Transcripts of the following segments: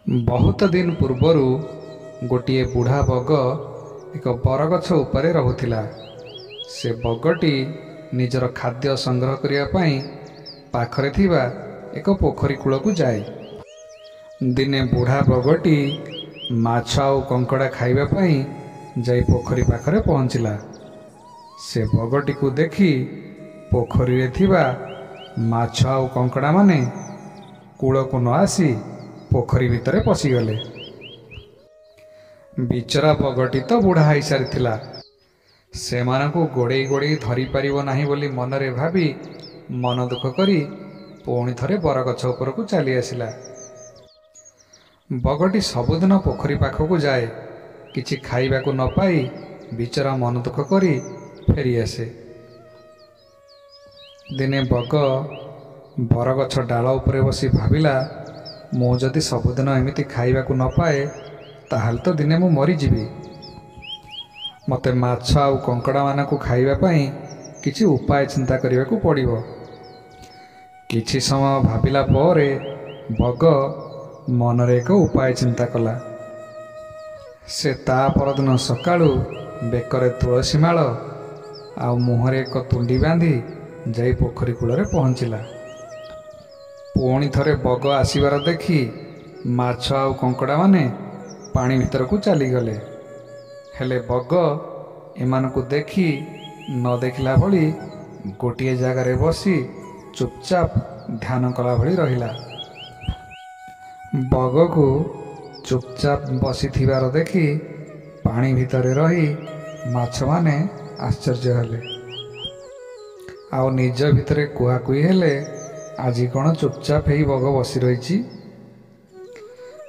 ବହୁତ ଦିନ ପୂର୍ବରୁ ଗୋଟିଏ ବୁଢ଼ା ବଗ ଏକ ବରଗଛ ଉପରେ ରହୁଥିଲା। ସେ ବଗଟି ନିଜର ଖାଦ୍ୟ ସଂଗ୍ରହ କରିବା ପାଇଁ ପାଖରେ ଥିବା ଏକ ପୋଖରୀ କୂଳକୁ ଯାଏ। ଦିନେ ବୁଢ଼ା ବଗଟି ମାଛ ଆଉ କଙ୍କଡ଼ା ଖାଇବା ପାଇଁ ଯାଇ ପୋଖରୀ ପାଖରେ ପହଞ୍ଚିଲା। ସେ ବଗଟିକୁ ଦେଖି ପୋଖରୀରେ ଥିବା ମାଛ ଆଉ କଙ୍କଡ଼ାମାନେ କୂଳକୁ ନ ଆସି ପୋଖରୀ ଭିତରେ ପଶିଗଲେ। ବିଚରା ବଗଟି ତ ବୁଢ଼ା ହେଇସାରିଥିଲା, ସେମାନଙ୍କୁ ଗୋଡ଼େଇ ଗୋଡ଼େଇ ଧରିପାରିବ ନାହିଁ ବୋଲି ମନରେ ଭାବି ମନ ଦୁଃଖ କରି ପୁଣି ଥରେ ବରଗଛ ଉପରକୁ ଚାଲି ଆସିଲା। ବଗଟି ସବୁଦିନ ପୋଖରୀ ପାଖକୁ ଯାଏ, କିଛି ଖାଇବାକୁ ନ ପାଇ ବିଚରା ମନ ଦୁଃଖ କରି ଫେରିଆସେ। ଦିନେ ବଗ ବରଗଛ ଡାଳ ଉପରେ ବସି ଭାବିଲା, ମୁଁ ଯଦି ସବୁଦିନ ଏମିତି ଖାଇବାକୁ ନ ପାଏ ତାହେଲେ ତ ଦିନେ ମୁଁ ମରିଯିବି। ମୋତେ ମାଛ ଆଉ କଙ୍କଡ଼ାମାନଙ୍କୁ ଖାଇବା ପାଇଁ କିଛି ଉପାୟ ଚିନ୍ତା କରିବାକୁ ପଡ଼ିବ। କିଛି ସମୟ ଭାବିଲା ପରେ ବଗ ମନରେ ଏକ ଉପାୟ ଚିନ୍ତା କଲା। ସେ ତା ପରଦିନ ସକାଳୁ ବେକରେ ତୁଳସୀ ମାଳ ଆଉ ମୁହଁରେ ଏକ ତୁଣ୍ଡି ବାନ୍ଧି ଯାଇ ପୋଖରୀ କୂଳରେ ପହଞ୍ଚିଲା। ପୁଣି ଥରେ ବଗ ଆସିବାର ଦେଖି ମାଛ ଆଉ କଙ୍କଡ଼ାମାନେ ପାଣି ଭିତରକୁ ଚାଲିଗଲେ। ହେଲେ ବଗ ଏମାନଙ୍କୁ ଦେଖି ନ ଦେଖିଲା ଭଳି ଗୋଟିଏ ଜାଗାରେ ବସି ଚୁପଚାପ ଧ୍ୟାନ କଲା ଭଳି ରହିଲା। ବଗକୁ ଚୁପଚାପ ବସିଥିବାର ଦେଖି ପାଣି ଭିତରେ ରହି ମାଛମାନେ ଆଶ୍ଚର୍ଯ୍ୟ ହେଲେ ଆଉ ନିଜ ଭିତରେ କୁହାକୁହି ହେଲେ, ଆଜି କ'ଣ ଚୁପଚାପ ହେଇ ବଗ ବସି ରହିଛି।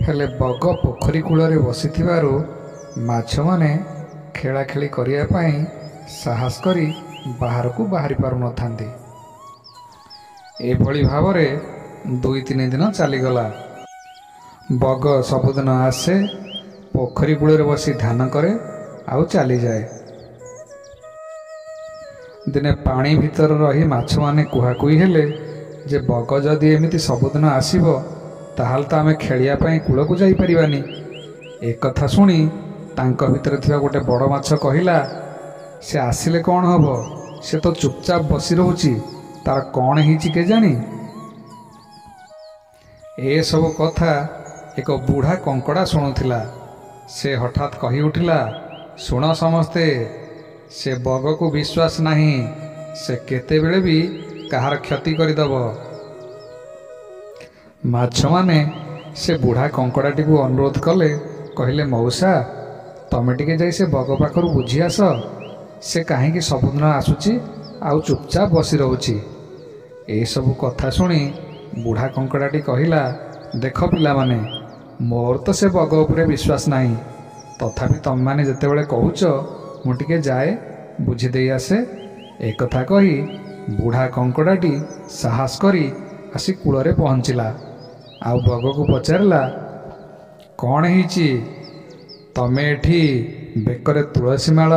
ହେଲେ ବଗ ପୋଖରୀ କୂଳରେ ବସିଥିବାରୁ ମାଛମାନେ ଖେଳାଖେଳି କରିବା ପାଇଁ ସାହସ କରି ବାହାରକୁ ବାହାରି ପାରୁନଥାନ୍ତି। ଏଭଳି ଭାବରେ 2-3 ଦିନ ଚାଲିଗଲା। ବଗ ସବୁଦିନ ଆସେ, ପୋଖରୀ କୂଳରେ ବସି ଧ୍ୟାନ କରେ ଆଉ ଚାଲିଯାଏ। ଦିନେ ପାଣି ଭିତରେ ରହି ମାଛମାନେ କୁହାକୁହି ହେଲେ ଯେ ବଗ ଯଦି ଏମିତି ସବୁଦିନ ଆସିବ ତାହେଲେ ତ ଆମେ ଖେଳିବା ପାଇଁ କୂଳକୁ ଯାଇପାରିବାନି। ଏକଥା ଶୁଣି ତାଙ୍କ ଭିତରେ ଥିବା ଗୋଟେ ବଡ଼ ମାଛ କହିଲା, ସେ ଆସିଲେ କ'ଣ ହେବ, ସେ ତ ଚୁପଚାପ ବସି ରହୁଛି, ତାର କ'ଣ ହେଇଛି କେଜାଣି। ଏସବୁ କଥା ଏକ ବୁଢ଼ା କଙ୍କଡ଼ା ଶୁଣୁଥିଲା। ସେ ହଠାତ୍ କହି ଉଠିଲା, ଶୁଣ ସମସ୍ତେ, ସେ ବଗକୁ ବିଶ୍ୱାସ ନାହିଁ, ସେ କେତେବେଳେ ବି କାହାର କ୍ଷତି କରିଦେବ। ମାଛମାନେ ସେ ବୁଢ଼ା କଙ୍କଡ଼ାଟିକୁ ଅନୁରୋଧ କଲେ, କହିଲେ, ମଉସା, ତମେ ଟିକେ ଯାଇ ସେ ବଗ ପାଖରୁ ବୁଝି ଆସ, ସେ କାହିଁକି ସବୁଦିନ ଆସୁଛି ଆଉ ଚୁପଚାପ ବସି ରହୁଛି। ଏସବୁ କଥା ଶୁଣି ବୁଢ଼ା କଙ୍କଡ଼ାଟି କହିଲା, ଦେଖ ପିଲାମାନେ, ମୋର ତ ସେ ବଗ ଉପରେ ବିଶ୍ୱାସ ନାହିଁ, ତଥାପି ତମେମାନେ ଯେତେବେଳେ କହୁଛ ମୁଁ ଟିକେ ଯାଏ ବୁଝିଦେଇ ଆସେ। ଏକଥା କହି ବୁଢ଼ା କଙ୍କଡ଼ାଟି ସାହସ କରି ଆସି କୂଳରେ ପହଞ୍ଚିଲା ଆଉ ବଗକୁ ପଚାରିଲା, କ'ଣ ହେଇଛି, ତମେ ଏଠି ବେକରେ ତୁଳସୀ ମାଳ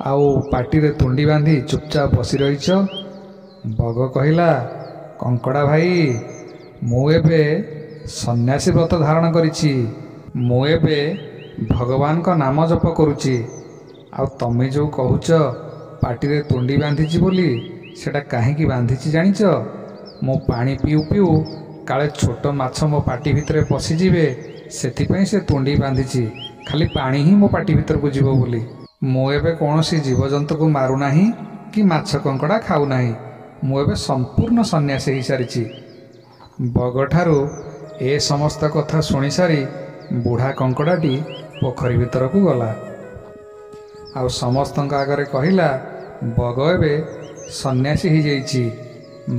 ଆଉ ପାଟିରେ ତୁଣ୍ଡି ବାନ୍ଧି ଚୁପଚାପ ବସି ରହିଛ? ବଗ କହିଲା, କଙ୍କଡ଼ା ଭାଇ, ମୁଁ ଏବେ ସନ୍ନ୍ୟାସୀ ବ୍ରତ ଧାରଣ କରିଛି, ମୁଁ ଏବେ ଭଗବାନଙ୍କ ନାମ ଜପ କରୁଛି, ଆଉ ତମେ ଯେଉଁ କହୁଛ ପାଟିରେ ତୁଣ୍ଡି ବାନ୍ଧିଛି ବୋଲି, ସେଇଟା କାହିଁକି ବାନ୍ଧିଛି ଜାଣିଛ? ମୁଁ ପାଣି ପିଉ ପିଉ କାଳେ ଛୋଟ ମାଛ ମୋ ପାଟି ଭିତରେ ପଶିଯିବେ, ସେଥିପାଇଁ ସେ ତୁଣ୍ଡି ବାନ୍ଧିଛି, ଖାଲି ପାଣି ହିଁ ମୋ ପାଟି ଭିତରକୁ ଯିବ ବୋଲି। ମୁଁ ଏବେ କୌଣସି ଜୀବଜନ୍ତୁକୁ ମାରୁନାହିଁ କି ମାଛ କଙ୍କଡ଼ା ଖାଉନାହିଁ, ମୁଁ ଏବେ ସମ୍ପୂର୍ଣ୍ଣ ସନ୍ନ୍ୟାସୀ ହେଇସାରିଛି। ବଗଠାରୁ ଏ ସମସ୍ତ କଥା ଶୁଣିସାରି ବୁଢ଼ା କଙ୍କଡ଼ାଟି ପୋଖରୀ ଭିତରକୁ ଗଲା ଆଉ ସମସ୍ତଙ୍କ ଆଗରେ କହିଲା, ବଗ ଏବେ ସନ୍ନ୍ୟାସୀ ହେଇଯାଇଛି,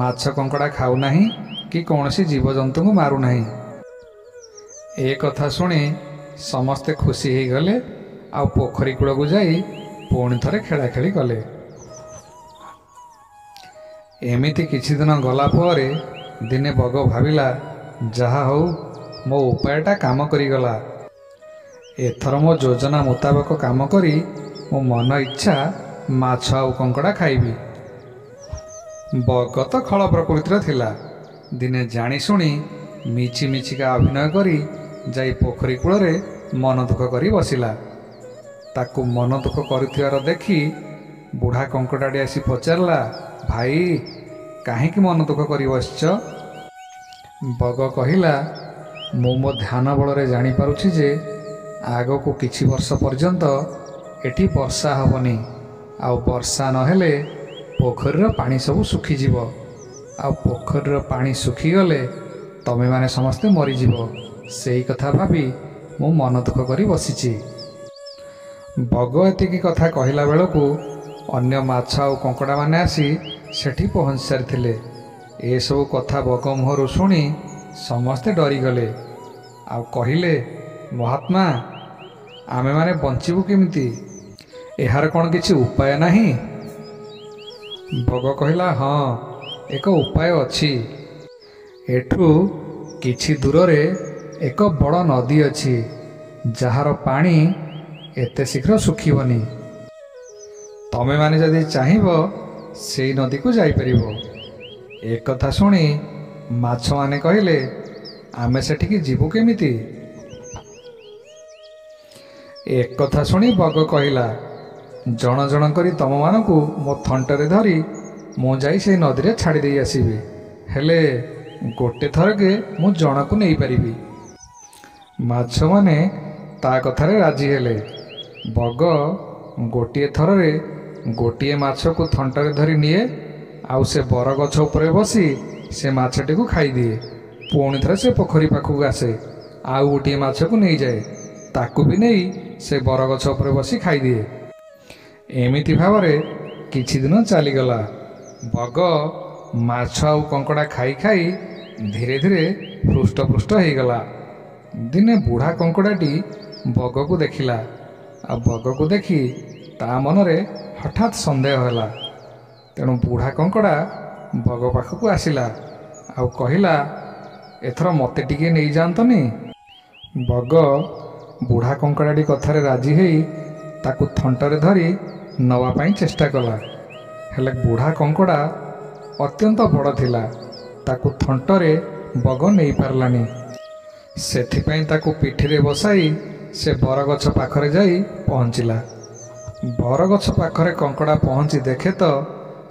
ମାଛ କଙ୍କଡ଼ା ଖାଉନାହିଁ କି କୌଣସି ଜୀବଜନ୍ତୁଙ୍କୁ ମାରୁନାହିଁ। ଏ କଥା ଶୁଣି ସମସ୍ତେ ଖୁସି ହେଇଗଲେ ଆଉ ପୋଖରୀ କୂଳକୁ ଯାଇ ପୁଣି ଥରେ ଖେଳାଖେଳି କଲେ। ଏମିତି କିଛି ଦିନ ଗଲା ପରେ ଦିନେ ବଗ ଭାବିଲା, ଯାହା ହଉ ମୋ ଉପାୟଟା କାମ କରିଗଲା, ଏଥର ମୋ ଯୋଜନା ମୁତାବକ କାମ କରି ମୋ ମନ ଇଚ୍ଛା ମାଛ ଆଉ କଙ୍କଡ଼ା ଖାଇବି। ବଗ ତ ଖଳ ପ୍ରକୃତିର ଥିଲା। ଦିନେ ଜାଣିଶୁଣି ମିଛି ମିଛିକା ଅଭିନୟ କରି ଯାଇ ପୋଖରୀ କୂଳରେ ମନ ଦୁଃଖ କରି ବସିଲା। ତାକୁ ମନ ଦୁଃଖ କରୁଥିବାର ଦେଖି ବୁଢ଼ା କଙ୍କଡ଼ାଟି ଆସି ପଚାରିଲା, ଭାଇ, କାହିଁକି ମନ ଦୁଃଖ କରି ବସିଛ? ବଗ କହିଲା, ମୁଁ ମୋ ଧ୍ୟାନ ବଳରେ ଜାଣିପାରୁଛି ଯେ ଆଗକୁ କିଛି ବର୍ଷ ପର୍ଯ୍ୟନ୍ତ ଏଠି ବର୍ଷା ହେବନି, ଆଉ ବର୍ଷା ନହେଲେ ପୋଖରୀର ପାଣି ସବୁ ଶୁଖିଯିବ, ଆଉ ପୋଖରୀର ପାଣି ଶୁଖିଗଲେ ତମେମାନେ ସମସ୍ତେ ମରିଯିବ। ସେଇ କଥା ଭାବି ମୁଁ ମନ ଦୁଃଖ କରି ବସିଛି। ବଗ ଏତିକି କଥା କହିଲା ବେଳକୁ ଅନ୍ୟ ମାଛ ଆଉ କଙ୍କଡ଼ାମାନେ ଆସି ସେଠି ପହଞ୍ଚି ସାରିଥିଲେ। ଏସବୁ କଥା ବଗ ମୁହଁରୁ ଶୁଣି ସମସ୍ତେ ଡରିଗଲେ ଆଉ କହିଲେ, ମହାତ୍ମା, ଆମେମାନେ ବଞ୍ଚିବୁ କେମିତି? ଏହାର କ'ଣ କିଛି ଉପାୟ ନାହିଁ? ବଗ କହିଲା, ହଁ, ଏକ ଉପାୟ ଅଛି। ଏଠୁ କିଛି ଦୂରରେ ଏକ ବଡ଼ ନଦୀ ଅଛି, ଯାହାର ପାଣି ଏତେ ଶୀଘ୍ର ଶୁଖିବନି। ତମେମାନେ ଯଦି ଚାହିଁବ ସେଇ ନଦୀକୁ ଯାଇପାରିବ। ଏକଥା ଶୁଣି ମାଛମାନେ କହିଲେ, ଆମେ ସେଠିକି ଯିବୁ କେମିତି? ଏକଥା ଶୁଣି ବଗ କହିଲା, ଜଣ ଜଣ କରି ତମମାନଙ୍କୁ ମୋ ଥଣ୍ଟରେ ଧରି ମୁଁ ଯାଇ ସେଇ ନଦୀରେ ଛାଡ଼ି ଦେଇ ଆସିବି। ହେଲେ ଗୋଟେ ଥରକେ ମୁଁ ଜଣକୁ ନେଇପାରିବି। ମାଛମାନେ ତା କଥାରେ ରାଜି ହେଲେ। ବଗ ଗୋଟିଏ ଥରରେ ଗୋଟିଏ ମାଛକୁ ଥଣ୍ଟରେ ଧରି ନିଏ, ଆଉ ସେ ବରଗଛ ଉପରେ ବସି ସେ ମାଛଟିକୁ ଖାଇଦିଏ। ପୁଣି ଥରେ ସେ ପୋଖରୀ ପାଖକୁ ଆସେ, ଆଉ ଗୋଟିଏ ମାଛକୁ ନେଇଯାଏ, ତାକୁ ବି ନେଇ ସେ ବରଗଛ ଉପରେ ବସି ଖାଇଦିଏ। ଏମିତି ଭାବରେ କିଛି ଦିନ ଚାଲିଗଲା। ବଗ ମାଛ ଆଉ କଙ୍କଡ଼ା ଖାଇ ଖାଇ ଧୀରେ ଧୀରେ ହୃଷ୍ଟପୃଷ୍ଟ ହେଇଗଲା। ଦିନେ ବୁଢ଼ା କଙ୍କଡ଼ାଟି ବଗକୁ ଦେଖିଲା, ଆଉ ବଗକୁ ଦେଖି ତା ମନରେ ହଠାତ୍ ସନ୍ଦେହ ହେଲା। ତେଣୁ ବୁଢ଼ା କଙ୍କଡ଼ା ବଗ ପାଖକୁ ଆସିଲା ଆଉ କହିଲା, ଏଥର ମୋତେ ଟିକିଏ ନେଇଯାଆନ୍ତନି? ବଗ ବୁଢ଼ା କଙ୍କଡ଼ାଟି କଥାରେ ରାଜି ହେଇ ତାକୁ ଥଣ୍ଟରେ ଧରି ନେବା ପାଇଁ ଚେଷ୍ଟା କଲା। ହେଲେ ବୁଢ଼ା କଙ୍କଡ଼ା ଅତ୍ୟନ୍ତ ବଡ଼ ଥିଲା, ତାକୁ ଥଣ୍ଟରେ ବଗ ନେଇପାରିଲାନି। ସେଥିପାଇଁ ତାକୁ ପିଠିରେ ବସାଇ ସେ ବରଗଛ ପାଖରେ ଯାଇ ପହଞ୍ଚିଲା। ବରଗଛ ପାଖରେ କଙ୍କଡ଼ା ପହଞ୍ଚି ଦେଖେ ତ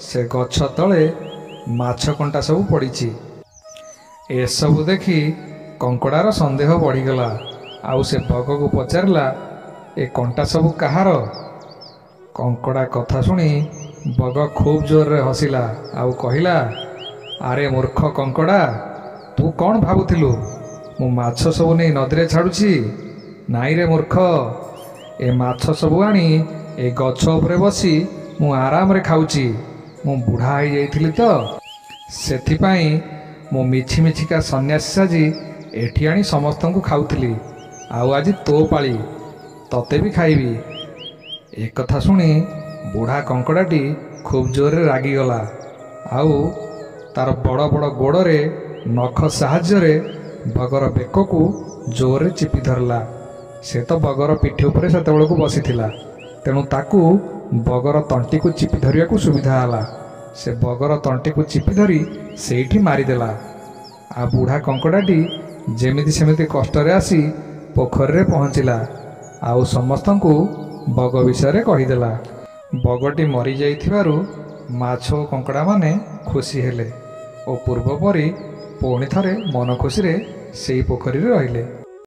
ସେ ଗଛ ତଳେ ମାଛ କଣ୍ଟା ସବୁ ପଡ଼ିଛି। ଏସବୁ ଦେଖି କଙ୍କଡ଼ାର ସନ୍ଦେହ ବଢ଼ିଗଲା, ଆଉ ସେ ବଗକୁ ପଚାରିଲା, ଏ କଣ୍ଟା ସବୁ କାହାର? କଙ୍କଡ଼ା କଥା ଶୁଣି ବଗ ଖୁବ୍ ଜୋରରେ ହସିଲା ଆଉ କହିଲା, ଆରେ ମୂର୍ଖ କଙ୍କଡ଼ା, ତୁ କ'ଣ ଭାବୁଥିଲୁ ମୁଁ ମାଛ ସବୁ ନେଇ ନଦୀରେ ଛାଡ଼ୁଛି? ନାଇଁରେ ମୂର୍ଖ, ଏ ମାଛ ସବୁ ଆଣି ଏ ଗଛ ଉପରେ ବସି ମୁଁ ଆରାମରେ ଖାଉଛି। ମୁଁ ବୁଢ଼ା ହେଇଯାଇଥିଲି ତ, ସେଥିପାଇଁ ମୁଁ ମିଛି ମିଛିକା ସନ୍ନ୍ୟାସୀ ସାଜି ଏଠି ଆଣି ସମସ୍ତଙ୍କୁ ଖାଉଥିଲି। ଆଉ ଆଜି ତୋ ପାଳି, ତତେ ବି ଖାଇବି। ଏକଥା ଶୁଣି ବୁଢ଼ା କଙ୍କଡ଼ାଟି ଖୁବ୍ ଜୋରରେ ରାଗିଗଲା, ଆଉ ତାର ବଡ଼ ବଡ଼ ଗୋଡ଼ରେ ନଖ ସାହାଯ୍ୟରେ ବଗର ବେକକୁ ଜୋରରେ ଚିପି ଧରିଲା। ସେ ତ ବଗର ପିଠି ଉପରେ ସେତେବେଳକୁ ବସିଥିଲା, ତେଣୁ ତାକୁ ବଗର ତଣ୍ଟିକୁ ଚିପି ଧରିବାକୁ ସୁବିଧା ହେଲା। ସେ ବଗର ତଣ୍ଟିକୁ ଚିପି ଧରି ସେଇଠି ମାରିଦେଲା। ଆଉ ବୁଢ଼ା କଙ୍କଡ଼ାଟି ଯେମିତି ସେମିତି କଷ୍ଟରେ ଆସି ପୋଖରୀରେ ପହଞ୍ଚିଲା, ଆଉ ସମସ୍ତଙ୍କୁ ବଗ ବିଷୟରେ କହିଦେଲା। ବଗଟି ମରିଯାଇଥିବାରୁ ମାଛ ଓ କଙ୍କଡ଼ାମାନେ ଖୁସି ହେଲେ ଓ ପୂର୍ବ ପରି ପୁଣି ଥରେ ମନ ଖୁସିରେ ସେଇ ପୋଖରୀରେ ରହିଲେ।